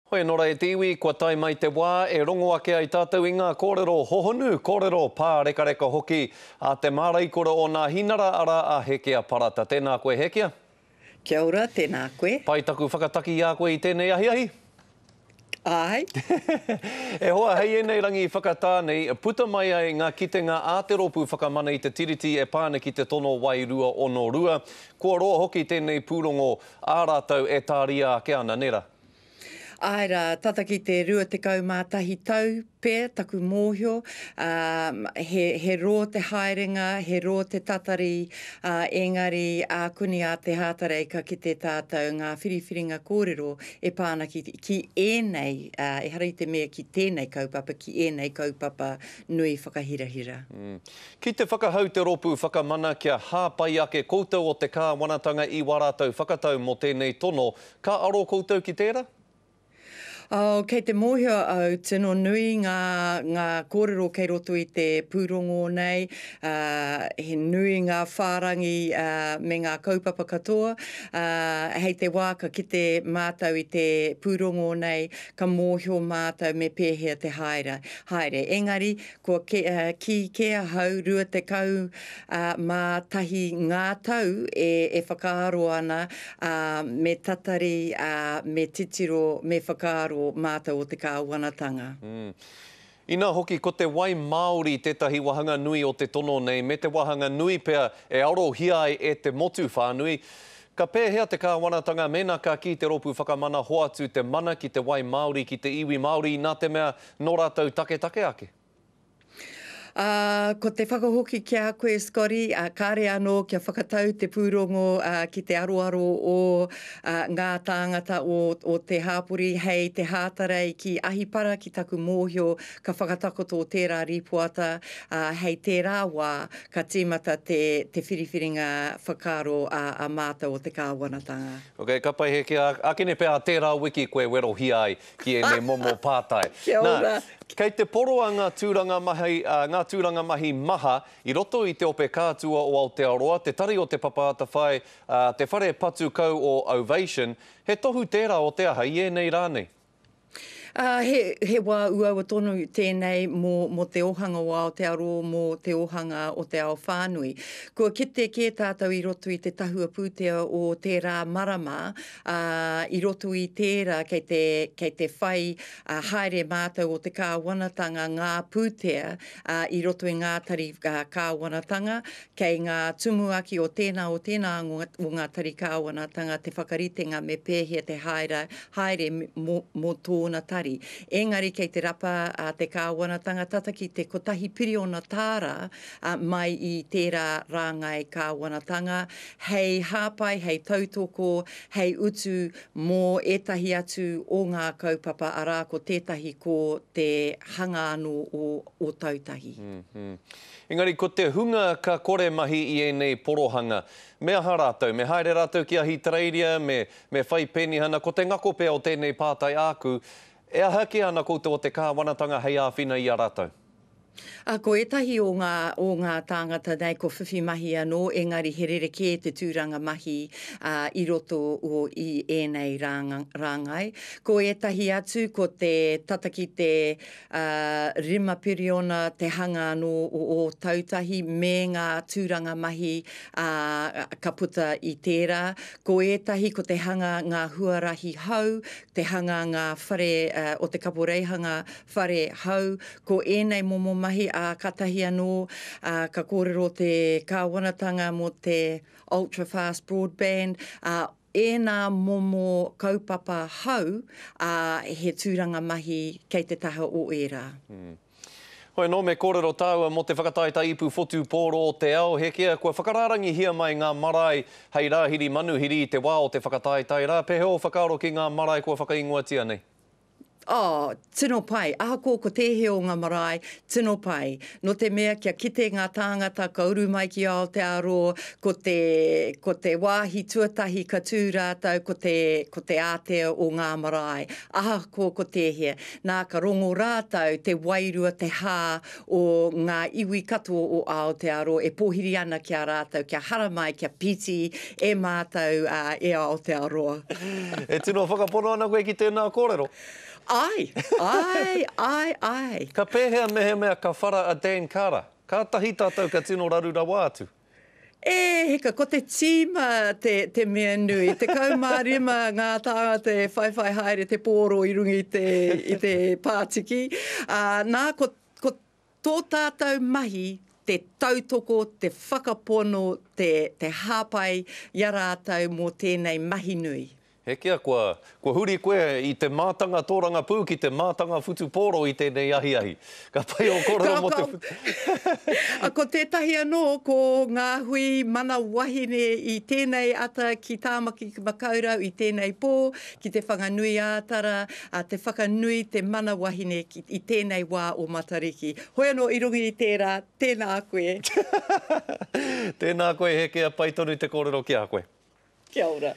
Hoi anō rā e te iwi, kua tae mai te wā e rongo ake ai tātou i ngā kōrero hohonu, kōrero pārekareka hoki a te māreikura o Nāhinara, arā a Hekea Parata. Tēnā koe Hekea. Kia ora, tēnā koe. Pai taku whakataki i a koe i tēnei ahiahi? Āe. E hoa, hei ēnei rangi whakatā nei, puta mai ai ngā kitenga a te Rōpū Whakamana i te Tiriti e pā ana ki te tono Wai 262. Kua roa hoki tēnei pūrongo ā rātou e tāria ake ana, nē rā? Āe rā, tata ki te 21 tau pea taku mōhio, ā, he, he roa te haerenga, he roa te tatari, ā, engari ākuni a te Hātarei ka kite tātou ngā whiriwhiringa kōrero e pā ana ki, ki ēnei, ā, ehara i te mea ki tēnei kaupapa, ki ēnei kaupapa nui whakahirahira. Ki te whakahau te Rōpū Whakamana kia hāpai ake koutou o te Kāwanatanga i wā rātou whakatau mō tēnei tono Ka aro koutou ki tērā? Oh, kei te mōhio au, tino nui ngā, ngā kōrero kei roto i te pūrongo nei, ā, he nui ngā whārangi, ā, me ngā kaupapa katoa, ā, hei te wā ka kite mātou i te pūrongo nei, ka mōhio mātou me pēhea te haere, haere. Engari, Kua kī kē ahau 21 ngā tau e whakaaro ana, ā, me tatari, ā, me titiro, me whakaaro mātou o te kāwanatanga. Inā hoki, ko te wai māori tētahi wāhanga nui o te tono nei, me te wāhanga nui pea e arohia ai e te motu whānui. Ka pēhea te kāwanatanga mēnā ka kī te Rōpū Whakamana hoatu te mana ki te wai māori ki te iwi Māori nā te mea Nō rātou taketake ake. Ā, ko te whakahoki ki a koe, Scotty, ā, kāre anō kia whakatau te pūrongo, ā, ki te aroaro o, ā, ngā tāngata o, o te hāpori hei te Hātarei ki Ahipara, ki taku mōhio ka whakatakoto tērā rīpoata, ā, hei tērā wā ka tīmata te, te whiriwhiringa whakaaro a, a mātou o te kāwanatanga. Ok, ka pai he kī ākene pea tērā wiki koe werohia ai ki ēnei momo pātai. Kia ora. Nā, kei te poroa ngā tūranga mahi, ngā tūranga mahi maha i roto i Te Ope Kātua o Aotearoa, Te Tari o Te Papa Atawhai, Te Whare Patu Kau o Ovation. He tohu tērā o te aha i ēnei rā nei? Ā, he, he wā uaua tonu tēnei mō, mō te ōhanga o Aotearoa, mō te ōhanga o te ao whānui. Kua kite kē tātou i roto i te tahua pūtea o tērā marama, ā, i roto i tērā kei te, kei te whai haere mātou o te kāwanatanga ngā pūtea, ā, i roto i ngā tari kāwanatanga, kei ngā tumuaki o tēnā, o tēnā o ngā tari kāwanatanga te whakaritenga me pēhea te haere, haere mō, mō tōna tari. Engari kei te rapa a te kāwanatanga tata ki te kotahi piriona tāra, ā, mai i tērā rāngai kāwanatanga, hei hāpai, hei tautoko, hei utu mō ētahi atu o ngā kaupapa, arā, ko tētahi ko te hanga anō o Ōtautahi. Engari ko te hunga ka kore mahi i ēnei porohanga, me aha rātou? Me haere rātou ki Ahitereiria, me, me whai penihana? Ko te ngako pea o tēnei pātai āku, e aha kē ana koutou o te kāwanatanga hei āwhina i a rātou? Ā, ko ētahi o ngā, o ngā tāngata nei ko whiwhi mahi anō, engari he rerekē te tūranga mahi, ā, i roto o, i ēnei rānga, rāngai. Ko ētahi atu ko te tata ki te, ā, rima piriona te hanga anō o Ōtautahi me ngā tūranga mahi, ā, ka puta i tērā. Ko ētahi ko te hanga ngā huarahi hou, te hanga ngā whare, ā, o te kaporeihanga whare hou, Ko ēnei momo mahi, ā, kātahi anō, ā, ka kōrero te kāwanatanga mō te ultra fast broadband, ā, ēnā momo kaupapa hou, ā, he tūranga mahi kei te taha o ērā. Hoi anō, me kōrero tāua mō te whakataetae ipu whotupōro o te ao, Hekia, kua whakarārangihia mai ngā marae hei rāhiri manuhiri i te wā o te whakataetae rā. Pēhea ō whakaaro ki ngā marae kua whakaingoatia nei? Oh, tino pai. Ahakoa ko tēhea o ngā marae, tino pai. Nō te mea kia kite ngā tāngata ka uru mai ki Aotearoa, ko te, ko te wāhi tuatahi ka tū rātou ko te, ko te ātea o ngā marae. Ahakoa ko tēhea. Nā, ka rongo rātou te wairua, te hā o ngā iwi katoa o Aotearoa e pōhiri ana ki a rātou kia haramai, kia pīti e mātou e Aotearoa. E tino whakapono ana koe ki tēnā kōrero? Āe! Āe! Āe! Āe! Ka pēhea mehemea ka whara a Dan Carter? Kātahi tātou ka tino raru rawa atu. E hika, ko te tīma te, te mea nui. 15 ngā tāngata e whaiwhai haere te pōro i runga i te, i te pātiki. Ā, nā, ko, ko tō tātou mahi te tautoko, te whakapono, te, te hāpai i a rātou mō tēnei mahi nui. Hekia, kua, kua huri koe i te mātanga tōrangapū ki te mātanga whutupōro i tēnei ahiahi. Ka pai ō kōrero mō te whutu. Ko tētahi anō, ko ngā hui mana wahine i tēnei ata ki Tāmaki Makaurau i tēnei pō, ki Te Whanganui-ā-Tara, te whakanui te mana wahine ki, i tēnei wā o Matariki. Hoi anō i runga i tērā, tēnā koe. Tēnā koe Hekia, pai tonu te kōrero ki a koe. Kia ora.